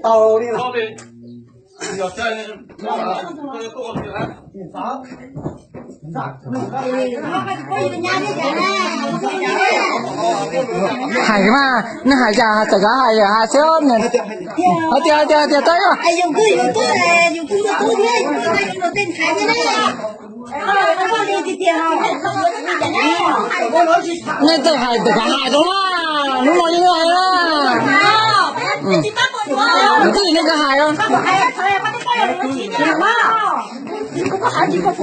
Tau li. Hais mas, nej hais cas txawm kav hais hais xwb. Hais tias, hais tias, hais tias tau. Nej txawm hais txawm kav hais rau na, hnub no yeej hais na. Twb yog nej kav hais os. Txawm kav hais os,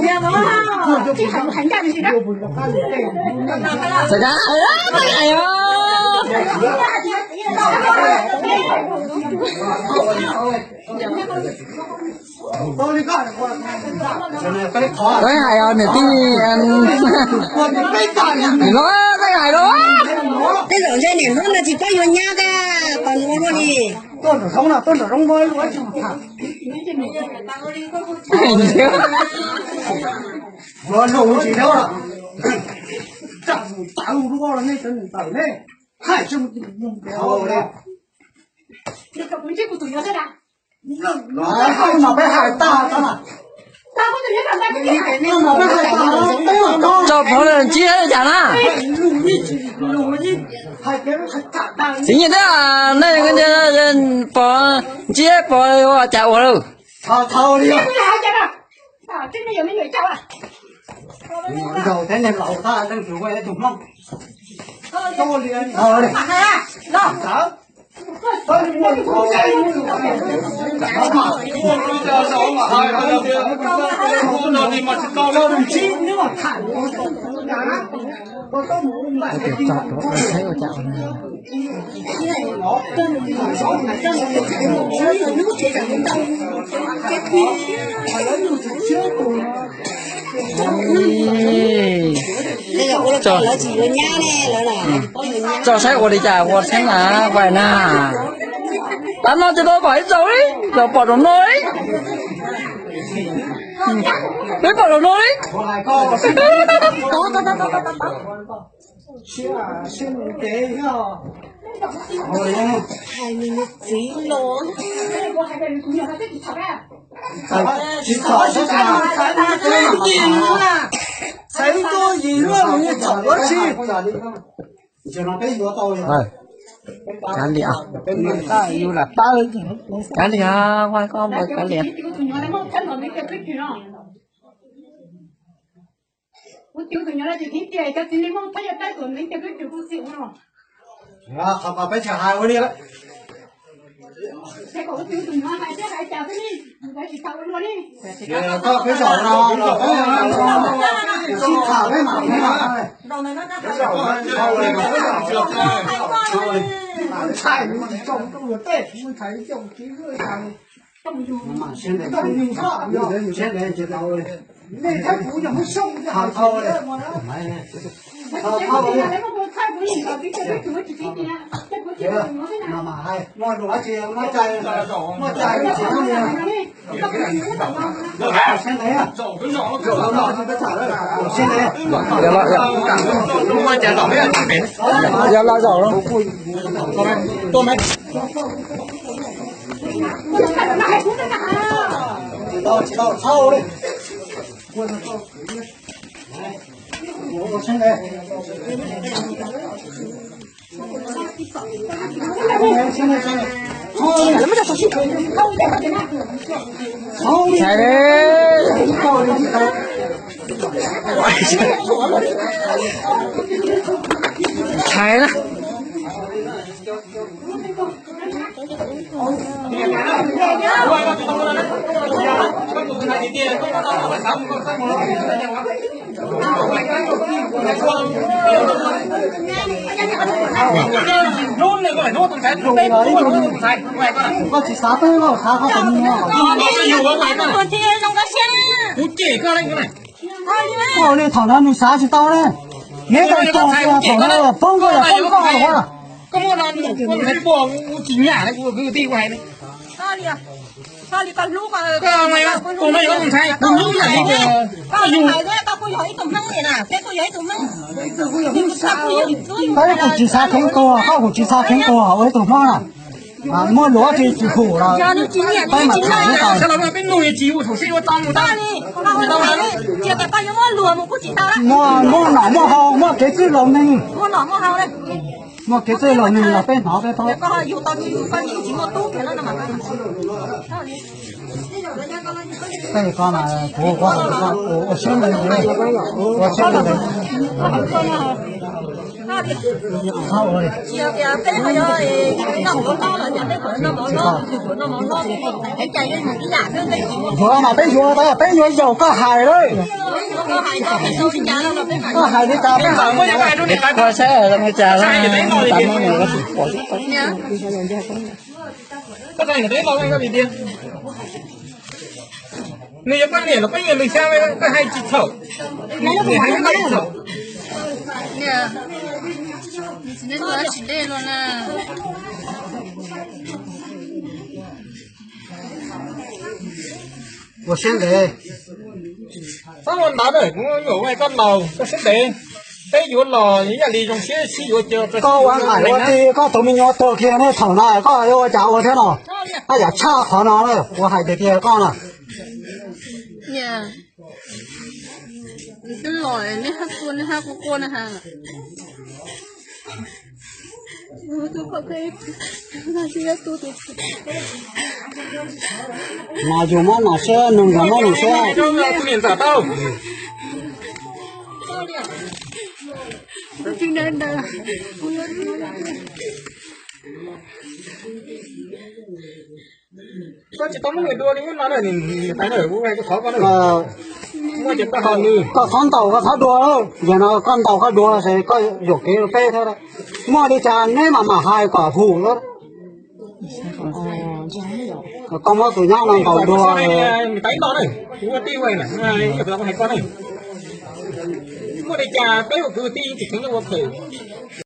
kav hais os. Kav hais os niam tij. Los kav hais los. Tej zaum ntshe niam hlob no tsis paub yuav nyab tiag, pas ua luaj li. Tuaj nram zoov no, tuaj nram zoov no ua tsis mus tham. Ua zoo tsis zoo, tawv lub los nej tawv nej, hais tsis mus. Peb hais tag. Tso pov ntsib cas na. Txiv nyiam thiab nej pov ntsib pov ua cas ua lawm. Tso saib ua li cas ua txheeb na, vais na. Tav no ces tau pom ib zaug li, tau pom zaum no li. Peb pom zaum no li. Kav liam, kav liam, Huaj, koj mus kav liam. Qhov mas peb tsis hais ua li lawm. Koj peb zaum no los peb sib tham peb mam. Ntshai, ntshai, ntshai, ntshai. Yog los zaum. Ntshai na. Koj tsis xav peb los xav koj tus nus. Koj li thaum no nws xav tsis tau ne. Neb tau tso thaum no poob koj los poob koj los. Koj kuj tsis xav kheev tuag, koj kuj tsis xav kheev tuag ua ib tug Hmoob na. Muab luag tsis tsis pum los peb mam tham li. Muab nom muab haus, muaj kev txwj laus neeg, muaj kev txwj laus neeg los peb hnov peb paub. Tej ko mas kuv ua siab ntev, ua siab ntev. Yuav mas peb yuav, peb yuav yaum koj hais lawm. Koj hais li cas peb hais. Nws yog poj niam los peb yog nws xya, koj hais tsis txhaum. Nws hais tsis txhaum. Ua siab ntev. Txhob ua ntawd na, kuv yuav ua koj laus, koj siab ntev. Peb yuav los yam li zoo siab sib yuav. Koj ua nqaim ua tij, koj tus me nyuam tuag kiag nej thaum no koj yuav ua cas ua thiab no? Koj yam tshaj qhov no na, kuv hais tiag tiag koj na. Mas yus muab nom siab, nws yog muab nws siab. Koj tsis tau muab nws dua li ub no na, koj txhob ntaus koj txhob dua, yog no koj ntaus koj dua ces koj yuam kev rau peb thiab. Muaj li cas neb mam mam hais kom hum lawm. Koj muab tus nyab no ntaus dua. Muaj li cas peb ua kwv tij tsis kheev ua phem.